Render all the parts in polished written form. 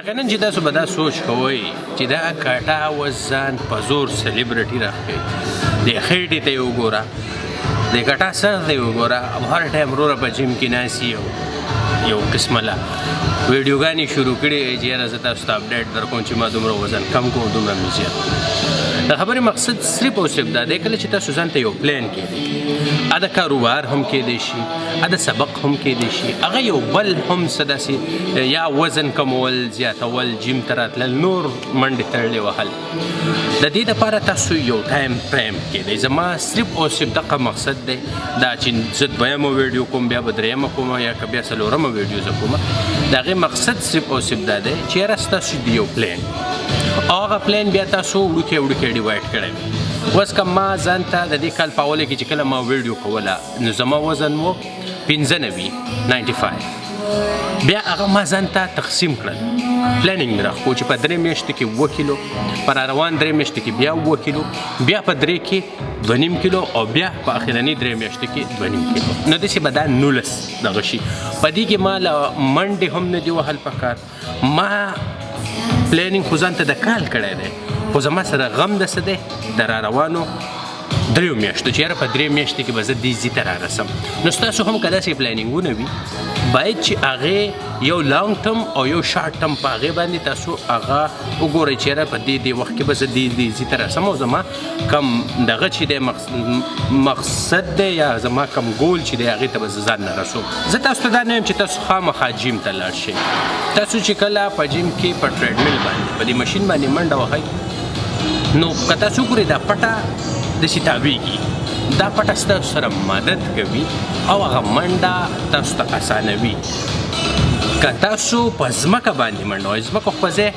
یقینا چې تاسو به دا سوچ کوئ چې دا کټه اوس ځان په زور سلیبریټي راښکوي، دې خېټې ته یې وګوره، دې کټه سر ته یې وګوره، او هر ټایم وروره په جیم کې ناست یو یو قسمه له ویډیوګانې شروع کړې چې یاره زه تاسو ته اپډیټ درکوم چې ما دومره وزن کم کړو، دومره مې زیات کړو. د خبرې مقصد صرف او صرف دا دی، کله چې تاسو ځان ته یو پلان کېدی، ا د کاروبار هم کېدی شي، ا د سبق هم کېدی شي، هغه یو بل هم څه داسې یا وزن کمول، زیاتول، جیم ته راتلل، نور منډې تړلې وهل، د دې دپاره تاسو یو ټایم فریم کېدی. زما صرف او صرف دغه مقصد دی دا چې زه دویمه ویډیو کوم، بیا به درېیمه کوم، یا که بیا څلورمه ویډیو زه کوم. د هغې مقصد صرف او صرف دا دی چې یاره ستاسو د یو پلان، او هغه پلان بیا تاسو وړوکی وړوکی ډیوایډ کړی وي. اوس که ما ځان ته د دې کال په اوله کې چې کله ما ویډیو کوله، نو زما وزن و 95، 95. بیا هغه ما ځان ته تقسیم کړل، پلانینګ مې راښکو چې په 3 میاشتو کې 7 کیلو، په را روان 3 میاشتو کې بیا 7 کیلو، بیا په 3 کې 2.5 کیلو، او بیا په اخرنۍ 3 میاشتو کې 2.5 کیلو. نو داسې به دا 19 دغه شي. په دې کې ما له منډې هم نه دي وهل پکار. ما پلانینګ خو ځان ته د کال کړی دی، خو زما سره غم د څه دی، د را روانو 3 میاشتو چې یاره په 3 میاشتو کې به زه دې ځای ته را رسم. نو ستاسو هم که داسې پلانینګونه وي، باید چې هغې یو لانګ ټرم او یو شارټ ټرم په هغې باندې تاسو هغه وګورئ چې یاره په دې دې وخت کې به زه دې دې ځای ته رسم، او زما کم دغه چې دی مقصد دی یا زما کم ګول چې دی هغې ته به زه ځان نه رسوم. زه تاسو ته دا نه وایم چې تاسو خامخا جیم ته لاړ شئ. تاسو چې کله په جیم کې په ټریډمیل باندې په دې ماشین باندې منډه وهئ، نو که تاسو وګورئ دا پټه داسې تاویږي، دا پټه ستاسو سره مدد کوي او هغه منډه تاسو ته اسانوي. که تاسو په ځمکه باندې منډه وهئ، ځمکه خو په ځای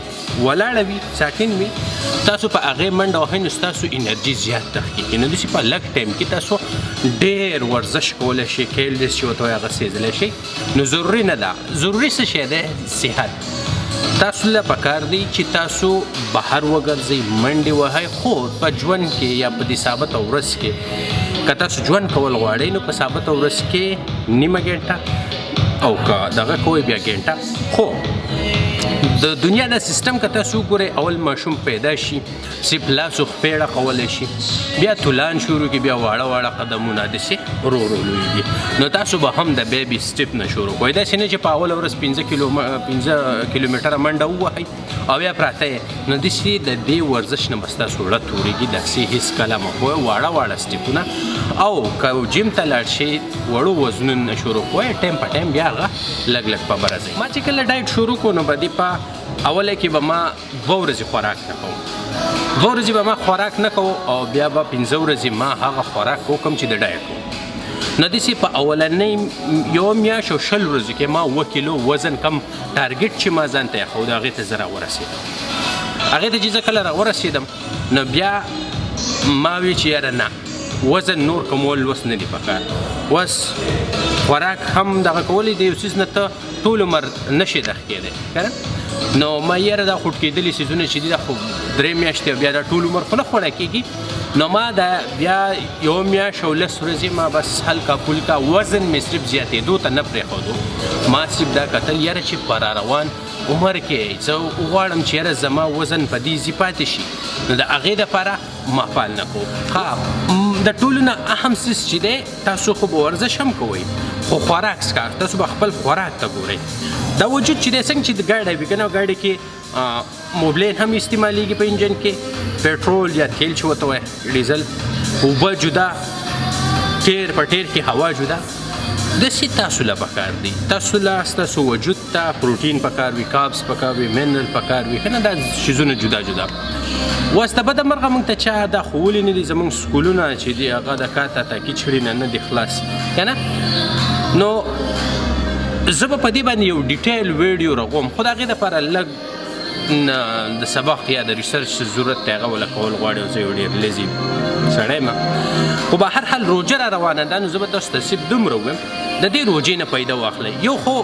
ولاړه وي، ساکن وي، تاسو په هغې منډه وهئ، نو ستاسو انرژي زیات تخکیږي. نو داسې په لږ ټایم کې تاسو ډېر ورزش کولی شئ، کیلریز چې ورته وایي هغه سېځلی شئ. نو ضروري نه ده، ضروري څه شی دی؟ صحت. تاسو له پکار دی چې تاسو بهر وګرځئ، منډې وهئ، خو په ژوند کې یا په دې ثابته ورځ کې که تاسو ژوند کول غواړئ، نو په ثابته ورځ کې نیمه ګنټه او که دغه کوئ بیا ګنټه. خو د دنیا دا سیستم که تاسو وګورئ، اول ماشوم پیدا شي، صرف لاس او خپې ړقولی شي، بیا تولان شروع کړي، بیا واړه واړه قدمونه داسې ورو ورو لویږي. نو تاسو به هم د بیبي سټپ نه شروع کوئ، داسې نه چې په اوله ورځ 5 کیلومتره منډه ووهئ او بیا پراته یې. نو داسې د دې ورزش نه به ستاسو زړه تورېږي، داسې هېڅکله مه کوئ. واړه واړه سټپونه، او که جیم ته لاړ شئ وړو وزنونو نه شروع کوئ، ټایم په ټایم بیا هغه لږ لږ په بره ځئ. ما چې کله ډایټ شروع کړو، نو به دې په اوله کې به ما 2 ورځې خوراک نه کوم، 2 ورځې به ما خوراک نه کوم، او بیا به 5 ورځې ما هغه خوراک وکړم چې د ډایټ و. نو داسې په اولنۍ یو میاشت او 20 ورځو کې ما 7 کیلو وزن کم ټارګټ چې ما ځان ته ایښود هغې ته زه راورسېدم. هغې ته چې زه کله راورسېدم، نو بیا ما وی چې یاره نه، وزن نور کمول اوس نه دی پکار، اوس خوراک هم دغه کولی دی، یو څیز نه ته ټول عمر نه شي دغه کېدی که نه. نو ما یاره دا خوټکېدلي څیزونه چې دي دا خو 3 میاشتې او بیا دا ټول عمر خو نه خوړه کېږي. نو ما دا بیا یو میاشت او 10 ورځې ما بس هلکا پولکا وزن مې صرف زیاتېدو ته نه پرېښودو، ما صرف دا کتل یاره چې په را روان عمر کې زه وغواړم چې یاره زما وزن په دې ځای پاتې شي، نو د هغې دپاره ما پال نه کوم. د ټولو نه اهم څیز چې دی، تاسو خو به ورزش هم کوئ، خو خوراک څکا تاسو به خپل خوراک ته ګورئ. دا وجود چې دی څنګه چې د ګاډی وي که نه، ګاډي کې موبلین هم استعمالیږي په انجن کې، پټرول یا تیل چې ورته وایي، ډیزل، اوبه جدا، ټیر په ټیر کې هوا جدا، داسې تاسو له پکار دی. تاسو له ستاسو وجود ته پروټین پکار وي، کاربس پکار وي، منرل پکار وي، که نه دا څیزونه جدا جدا. اوس د بده مرغه موږ ته چا دا ښوولي نه دي، زموږ سکولونه چې دي هغه د کاته تاکي چړي نه نه دي خلاص که نه. نو زه به په دې باندې یو ډیټیل ویډیو راغوم، خو د هغې دپاره لږ د سبق یا د ریسرچ ضرورت دی، هغه وله کول غواړي، او زه یو ډېر لیزي سړی یم. خو به هر حال روژه را روانه ده، نو زه به تاسو ته صرف دومره ووایم، د دې روژې نه پیدا واخلئ. یو خو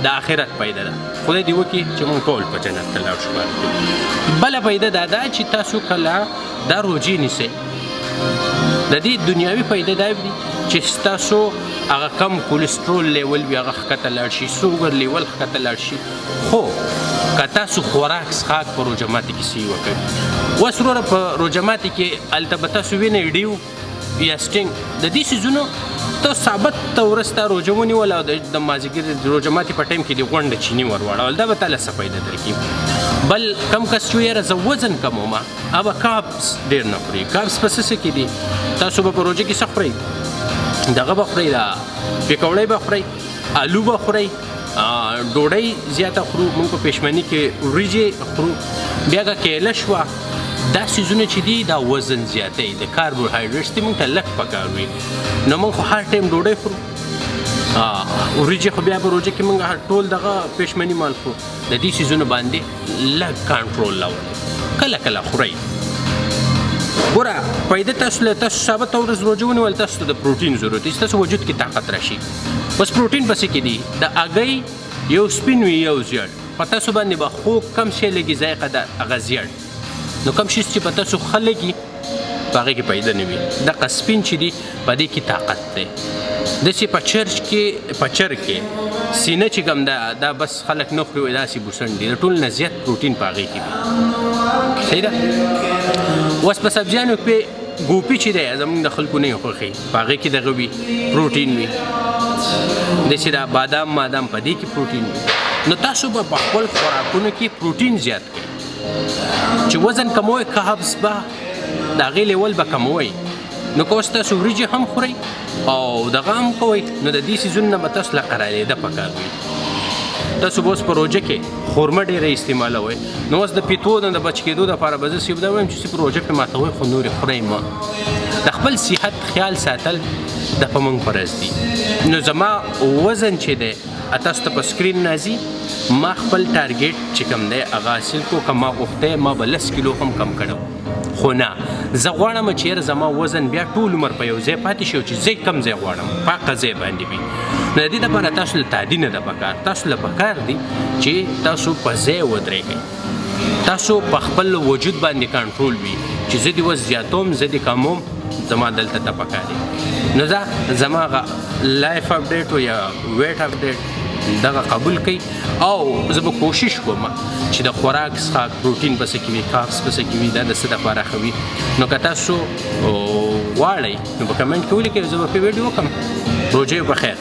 د آخرت پیدا ده، خدای دې وکړي چې موږ ټول په جنت ته لاړ شو. بله پیدا دا ده چې تاسو کله دا روژې نیسئ، د دې دنیاوي فایده دا وي چې ستاسو هغه کم کولیسټرول لیول وي هغه ښکته لاړ شي، سوګر لیول ښکته لاړ شي. خو که تاسو خوراک څښاک په روژه ماتي کې صحیح وکړئ. اوس وروره په روژه ماتي کې هلته به تاسو وینئ ډیو یا سټینګ د دې څیزونو ته ثابت ته ورځ تا روژه ونیوله او د مازدیګر د روژه ماتي په ټایم کې دې غونډه چیني ور واړول، دا به تا له څه فایده درکړي. بل کم کس چې یاره زه وزن کموم، هغه به کاربس ډېر نه خوري. کاربس په څه څه کې دي؟ تاسو به په روژه کې څه خورئ؟ دغه به خورئ، دا پکوړی به خورئ، آلو به خورئ، ډوډۍ زیاته خورو موږ، په پښمني کې وریجې خورو، بیا که کیله شوه. دا څیزونه چې دي دا وزن زیاتوي، د کاربوهایډریټس دي، موږ ته لږ پکار وي. نو موږ خو هر ټایم ډوډۍ خورو، وریجې خو بیا په روژه کې موږ ټول دغه پښمني مال خورو. د دې څیزونو باندې لږ کنټرول راولئ، کله کله خورئ. ګوره پیدا تاسو له تاسو ثابته ورځ روژه ونیول، تاسو ته د پروټین ضرورت دی، ستاسو وجود کې طاقت راشي. بس پروټین په څه کې دي؟ د هګۍ یو سپین وي یو زیړ، په تاسو باندې به خوږ کم شی لګي، ذایقه د هغه زیړ، نو کم شی چې په تاسو ښه لګي په هغې کې پیدا نه وي. دغه سپین چې دي په دې کې طاقت دی. داسې په چرچ کې په چرګ کې سینه چې کوم ده دا بس خلک نه خوري، داسې بوسن دي، د ټول نه زیات پروټین په هغې کې وي. صحیح ده. اوس په سبزیانو کې ګوپي چې دی زموږ د خلکو نه خوښي، په هغې کې دغه وي پروټین وي. داسې دا بادام مادام په دې کې پروټین وي. نو تاسو به په خپل خوراکونو کې پروټین زیات کړئ چې وزن کموئ، کاربس به د هغې لیول به کموئ. نو که اوس تاسو وریجې هم خورئ او دغه هم کوئ، نو د دې څیزونو نه به تاسو له قراریده پکار وي. تاسو به اوس په روژه کې خورما ډېره استعمالوئ، نو اوس د پیتو نه د بچ کېدو دپاره به زه صرف دا وایم چې صرف روژه پرې ماتوئ، خو نورې خورئ مه. د خپل صحت خیال ساتل د په موږ فرض دي. نو زما وزن چې دی تاسو ته په سکرین راځي، ما خپل ټارګیټ چې کوم دی هغه حاصل کړو. که ما غوښتی ما به 10 کیلو هم کم کړی، خو نه، زه غواړم چې یاره زما وزن بیا ټول عمر په یو ځای پاتې شي او چې زه کم ځای غواړم په هغه ځای باندې وي. نو د دې دپاره تاسو له تادي نه ده پکار، تاسو له پکار دي چې تاسو په ځای ودرېږئ، تاسو په خپل وجود باندې کنټرول وي چې زه دې اوس زیاتوم زه دې کموم، زما دلته ته پکار دي. نو دا زما هغه life update یا weight update دغه قبول کړئ، او زه به کوشش کوم چې د خوراک څښاک پروټین په څه کې وي، کاربس په څه کې وي، دا د څه دپاره ښه وي. نو که تاسو غواړئ نو په کمنټ کې ولیکئ، زه به پرې ویډیو وکړم. روژې په خیر.